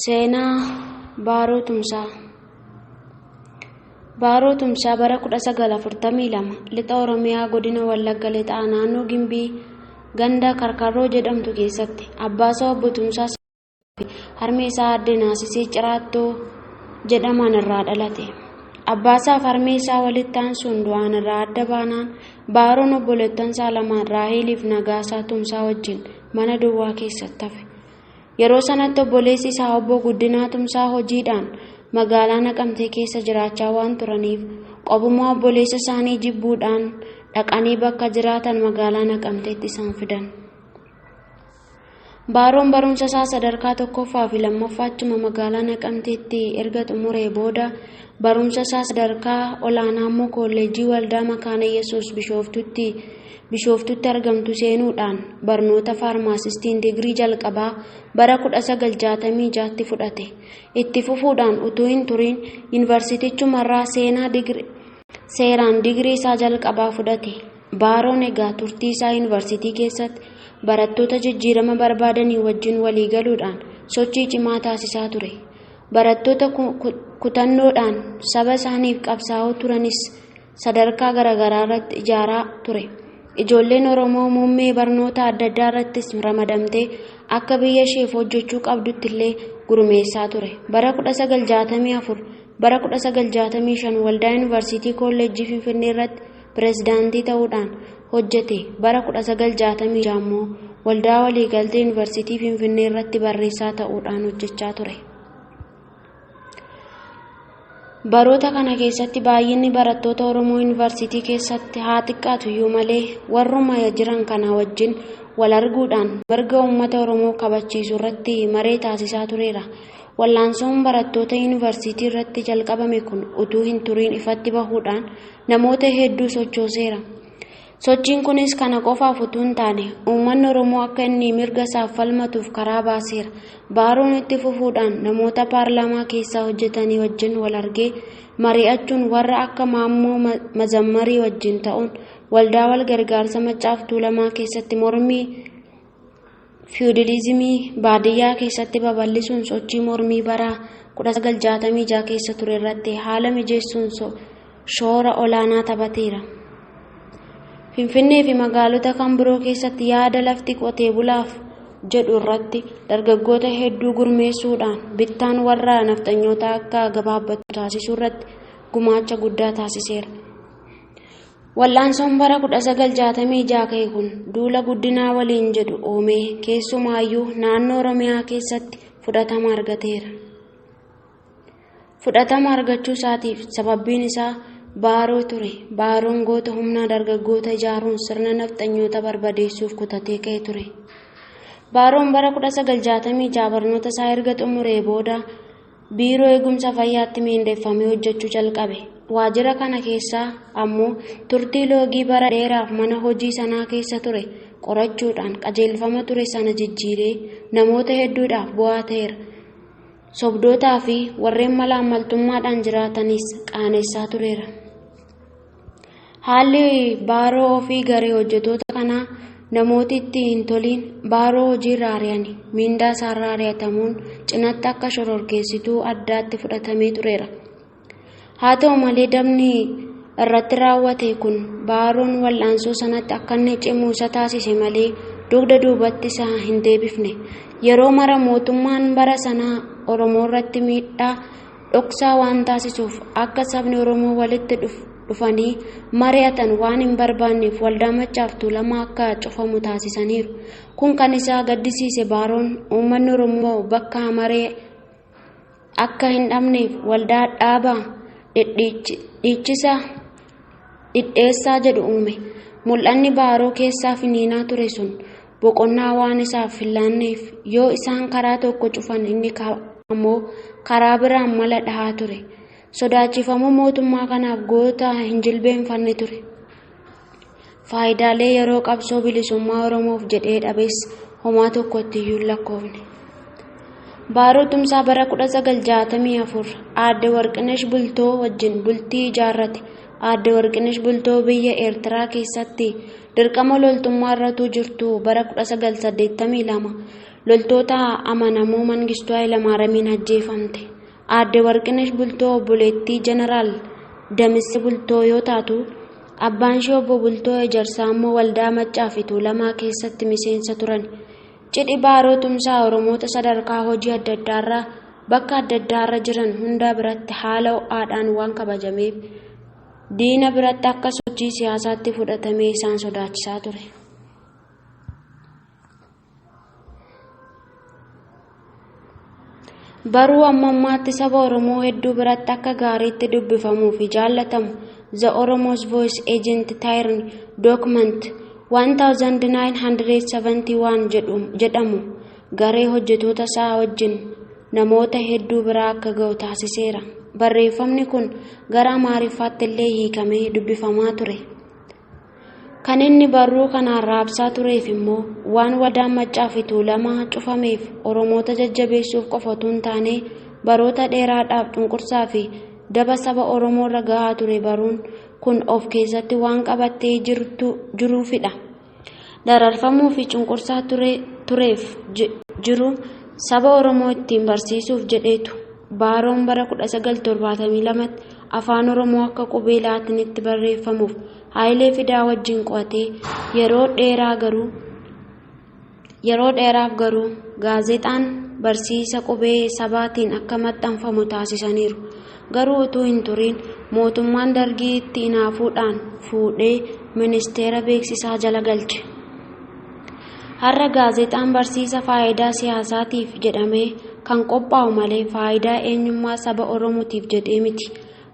Seenaa Baaroo Tumsaa. Baaroo Tumsaa bara 1942 lixa Oromiyaa godina Wallagga lixaa naannoo Gimbii ganda Karkarroo jedhamtu keessatti abbaasaa obbo Tumsaa fi harmee isaa aadde Naasisee Ciraattoo jedhaman irraa dhalate. Abbaasaa fi harmee isaa walitti aansuun du'aan irraa adda baanaan Baaroon obboleettansaa lamaan Raaheeliif Nagaasaa Tumsaa wajjin mana duwwaa keessatti hafe. Yeroo sanatti obboleessi isaa obbo Guddinaa Tumsaa hojiidhaan magaalaa Naqamtee keessa jiraachaa waan turaniif qobummaa obboleessa isaanii jibbuudhaan dhaqanii bakka jiraatan magaalaa Naqamteetti isaan fidan. Baaroon barumsa isaa sadarkaa tokkoffaa fi lammaffaa achuma magaalaa Naqamteetti erga xumuree booda barumsa isaa sadarkaa olaanaa immoo kolleejjii Waldaa Makaana Yesuus Bishooftutti argamtu seenuudhaan barnoota faarmaasistiin digirii jalqabaa bara 1966tti fudhate. Itti fufuudhaan utuu hin turin yuunivarsiitichumarraa seeraan digirii isaa jalqabaa fudhate. Baaroon egaa turtii isaa yuunivarsiitii keessatti barattoota jijjiirama barbaadanii wajjin walii galuudhaan sochii cimaa taasisaa ture. Barattoota kutannoodhaan saba isaaniif qabsaa'oo turanis sadarkaa garaagaraa irratti ijaaraa ture. Ijoolleen Oromoo muummee barnoota adda addaa irrattis ramadamtee akka biyya isheef hojjechuu qabdutti illee gurmeessaa ture. Bara 1964 bara 1965 waldaa yuunivarsiitii kolleejjii Finfinnee irratti pirezidaantii ta'uudhaan hojjete. Bara 1966 immoo waldaa waliigaltee yuunivarsiitii Finfinnee irratti barreessaa ta'uudhaan hojjechaa ture. Baroota kana keessatti baay'inni barattoota Oromoo yuunivarsiitii keessatti haa xiqqaatu iyyuu malee warruma jiran kana wajjin wal arguudhaan mirga uummata Oromoo kabachiisuu irratti maree taasisaa tureera. Wallaansoon barattoota yuunivarsiitii irratti jalqabame kun utuu hin turiin ifatti bahuudhaan namoota hedduu sochooseera. Sochiin kunis kana qofaaf utuu hin taane uummanni Oromoo akka inni mirga isaaf falmatuuf karaa baaseera. Baaroon itti fufuudhaan namoota paarlaamaa keessaa hojjetanii wajjin wal argee mari'achuun warra akka Maammoo Mazammarii wajjin ta'uun waldaa wal gargaarsa Maccaaf Tuulamaa keessatti mormii fiyuudiliizimii baadiyyaa keessatti babal'isuun sochii mormii bara 1966 keessa ture irratti haala mijeessuun shoora olaanaa taphateera. Finfinnee fi magaalota kan biroo keessatti yaada lafti qotee bulaaf jedhu irratti dargaggoota hedduu gurmeessuudhaan bittaan warra nafxanyootaa akka gabaabbatu taasisuu irratti gumaacha guddaa taasiseera. Wal'aansoon bara 1966 ka'e kun duula guddinaa waliin jedhu uumee keessumaayyuu naannoo Oromiyaa keessatti fudhatama argateera. Fudhatama argachuu isaatiif sababbiin isaa Baaroo ture. Baaroon goota humnaa dargaggoota ijaaruun sirna nafxanyoota barbadeessuuf kutatee ka'e ture. Baaroon bara 1966 barnoota isaa erga xumuree booda biiroo eegumsa fayyaatti miindeeffamee hojjechuu jalqabe. Waajjira kana keessaa ammoo turtii loogii bara dheeraaf mana hojii sanaa keessa ture qorachuudhaan qajeelfama ture sana jijjiiree namoota hedduudhaaf bu'aa ta'eera. Sobdootaa fi warreen mala ammaltummaadhaan jiraatanis qaanessaa tureera. Haalli Baaroo ofii garee hojjetoota kanaa namooti itti hin toliin Baaroo hojiirra ari'ani miindaa isaarraa ari'atamuun cinatti akka shororkeessituu addaatti fudhatamee tureera. Haa ta'u malee dabni irratti raawwate kun Baaroon wal'aansoo sanatti akka inni cimu isa taasise malee dugda duubatti isa hin deebifne. Yeroo mara mootummaan bara sanaa Oromoo irratti miidhaa dhoksaa waan taasisuuf akka sabni Oromoo walitti dhufanii mari'atan waan hin barbaanneef waldaa Maccaaf Tuulamaa akka cufamu taasisaniiru. Kun kan isa gaddisiise Baaroon uummanni Oromoo bakka maree akka hin dhabneef waldaa dhaaba dhiichisa dhidheessaa jedhu uume. Mul'anni Baaroo keessaa finiinaa ture sun boqonnaa waan isaaf hin laanneef yoo isaan karaa tokko cufan inni ammoo karaa biraan mala dhahaa ture. Sodaachifamuu mootummaa kanaaf goota hin jilbeenfanne ture. Faayidaalee yeroo qabsoo bilisummaa Oromoof jedhee dhabees homaa tokkotti iyyuu hin lakkoofne. Baaroo Tumsaa bara 1964 aadde Warqinesh Bultoo wajjin bultii ijaarrate. Aadde Warqinesh Bultoo biyya Eertiraa keessatti dirqama loltummaa irratuu jirtu bara 1982 loltoota amanamoo Mangistuu Hayilamaariyaamiin ajjeefamte. Aadde Warqinesh Bultoo obboleettii Jeneraal Damisse Bultoo yoo taatu, abbaan ishee obbo Bultoo Ejersaa immoo waldaa Maccaa fi Tuulamaa keessatti miseensa turan. Cidhi Baaroo Tumsaa Oromoota sadarkaa hojii adda addaarraa bakka adda addaarra jiran hunda biratti haala ho'aadhaan waan kabajameef diina biratti akka sochii siyaasaatti fudhatamee isaan sodaachisaa ture. Baruu amma ammaatti saba Oromoo hedduu biratti akka gaariitti dubbifamuu fi jaallatamu The Oromo's Voice Agent Tyrn Document 1971 jedhamu garee hojjetoota isaa wajjin namoota hedduu biraa akka ga'u taasiseera. Barreeffamni kun gara Amaariffaatti illee hiikamee dubbifamaa ture. Kan inni barruu kanaan raabsaa tureef immoo waan waldaan Maccaa fi Tuulamaa cufameef Oromoota jajjabeessuuf qofa otoo hin taane baroota dheeraadhaaf cunqursaa fi daba saba Oromoo irra gahaa ture baruun kun of keessatti waan qabattee jiruufidha. Dararfamuu fi cunqursaa tureef jiru saba Oromoo ittiin barsiisuuf jedheetu Baaroon bara 1972 afaan Oromoo akka qubee Laatinitti barreeffamuuf Hayilee Fidaa wajjin qo'atee yeroo dheeraaf garuu gaazexaan barsiisa qubee sabaatiin akka maxxanfamu taasisaniiru. Garuu utuu hin turin mootummaan dargii itti hinaafuudhaan fuudhee ministeera beeksisaa jala galche. Har'a gaazexaan barsiisa faayidaa siyaasaatiif jedhamee kan qophaa'u malee faayidaa eenyummaa saba Oromootiif jedhee miti.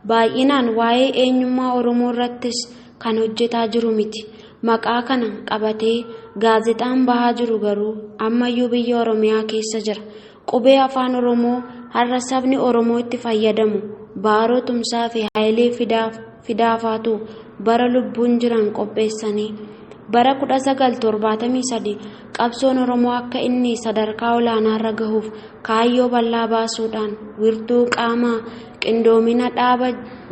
Baay'inaan waa'ee eenyummaa Oromoo irrattis kan hojjetaa jiru miti. Maqaa kana qabatee gaazexaan bahaa jiru garuu ammayyuu biyya Oromiyaa keessa jira. Qubee afaan Oromoo har'a sabni Oromoo itti fayyadamu Baaroo Tumsaa fi Hayilee Fidaafaatu bara lubbuun jiran qopheessanii bara 1973 qabsoon Oromoo akka inni sadarkaa olaanaarra gahuuf kaayyoo bal'aa baasuudhaan wirtuu qaama qindoomina dhaaba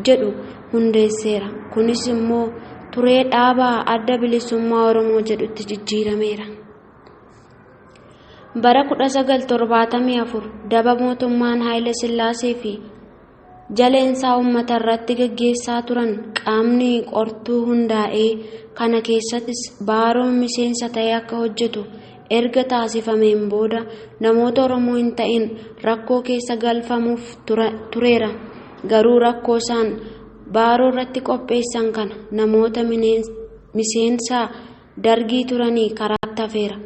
jedhu hundeesseera. Kunis immoo turee dhaaba adda bilisummaa Oromoo jedhutti jijjiirameera. Bara 1974 daba mootummaan Haayile Sillaasee fi jaleensaa uummata irratti gaggeessaa turan qaamni qortuu hundaa'ee kana keessattis Baaroon miseensa ta'ee akka hojjetu erga taasifameen booda namoota Oromoo hin ta'in rakkoo keessa galfamuuf tureera. Garuu rakkoo isaan Baaroo irratti qopheessan kana namoota miseensa dargii turanii karaatti hafeera.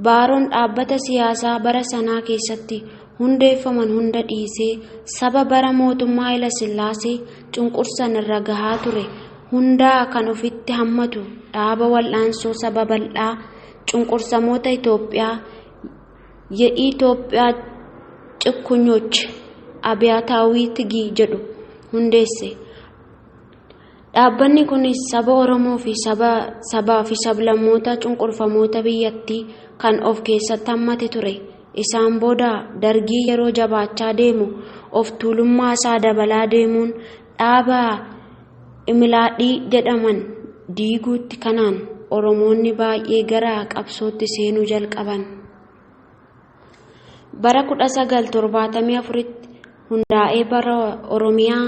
Baaroon dhaabbata siyaasaa bara sanaa keessatti hundeeffaman hunda dhiisee saba bara mootummaa Haayile Sillaasee cunqursan irra gahaa ture hundaa kan ofitti hammatu dhaaba wal'aansoo saba bal'aa cunqursamoota Itoophiyaa የኢትዮጵያ ጭኩኞች አብያታዊ ትጊ jedhu hundeesse. Dhaabbanni kunis saba Oromoo fi sabaa fi sablammoota cunqurfamoota biyyattii kan of keessatti hammate ture. Isaan booda dargii yeroo jabaachaa deemu of tuulummaa isaa dabalaa deemuun dhaaba Imilaadhii jedhaman diiguutti kanaan Oromoonni baay'ee gara qabsootti seenuu jalqaban. Bara 1974 hundaa'ee bara Oromiyaa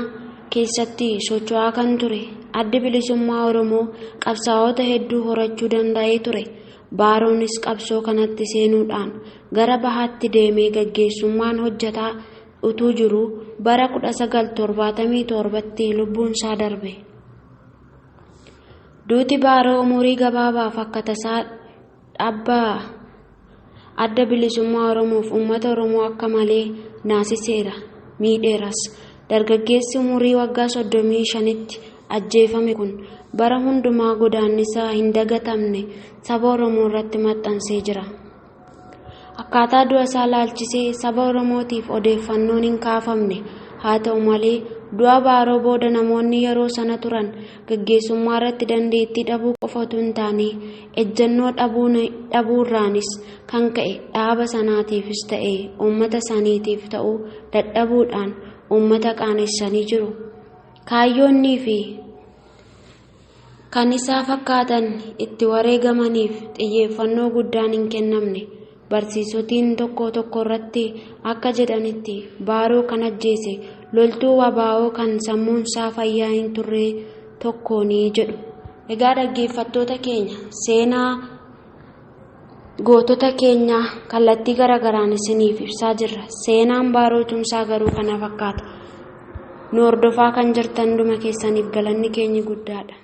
keessatti socho'aa kan ture addi bilisummaa Oromoo qabsaa'ota hedduu horachuu danda'ee ture. Baaroonis qabsoo kanatti seenuudhaan gara bahaatti deemee gaggeessummaan hojjetaa utuu jiruu bara 1977tti lubbuun isaa darbe. Duuti Baaroo umurii gabaabaaf akka tasaa dhabbaa adda bilisummaa Oromoof uummata Oromoo akka malee naasiseera, miidheeras. Dargaggeessi umurii waggaa 35tti ajjeefame kun bara hundumaa godaannisa hin dagatamne saba Oromoo irratti maxxansee jira. Akkaataa du'a isaa laalchisee saba Oromootiif odeeffannoon hin kaafamne. Haa ta'u malee du'a Baaroo booda namoonni yeroo sana turan gaggeessummaa irratti dandeettii dhabuu qofa otoo hin taane ejjennoo dhabuurraanis kan ka'e dhaaba sanaatiifis ta'e uummata saniitiif ta'uu dadhabuudhaan uummata qaanessanii jiru. Kaayyoonnii fi kan isaa fakkaatan itti wareegamaniif xiyyeeffannoo guddaan hin kennamne. Barsiisotiin tokko tokko irratti akka jedhanitti Baaroo kan ajjeese loltuu wabaa'oo kan sammuunsaa fayyaa hin turre tokkoonii jedhu. Egaa dhaggeeffattoota keenya, seenaa gootota keenyaa kallattii garagaraan isiniif ibsaa jirra. Seenaan Baaroo Tumsaa garuu kana fakkaata. Nu hordofaa kan jirtan dhuma keessaniif galanni keenya guddaadha.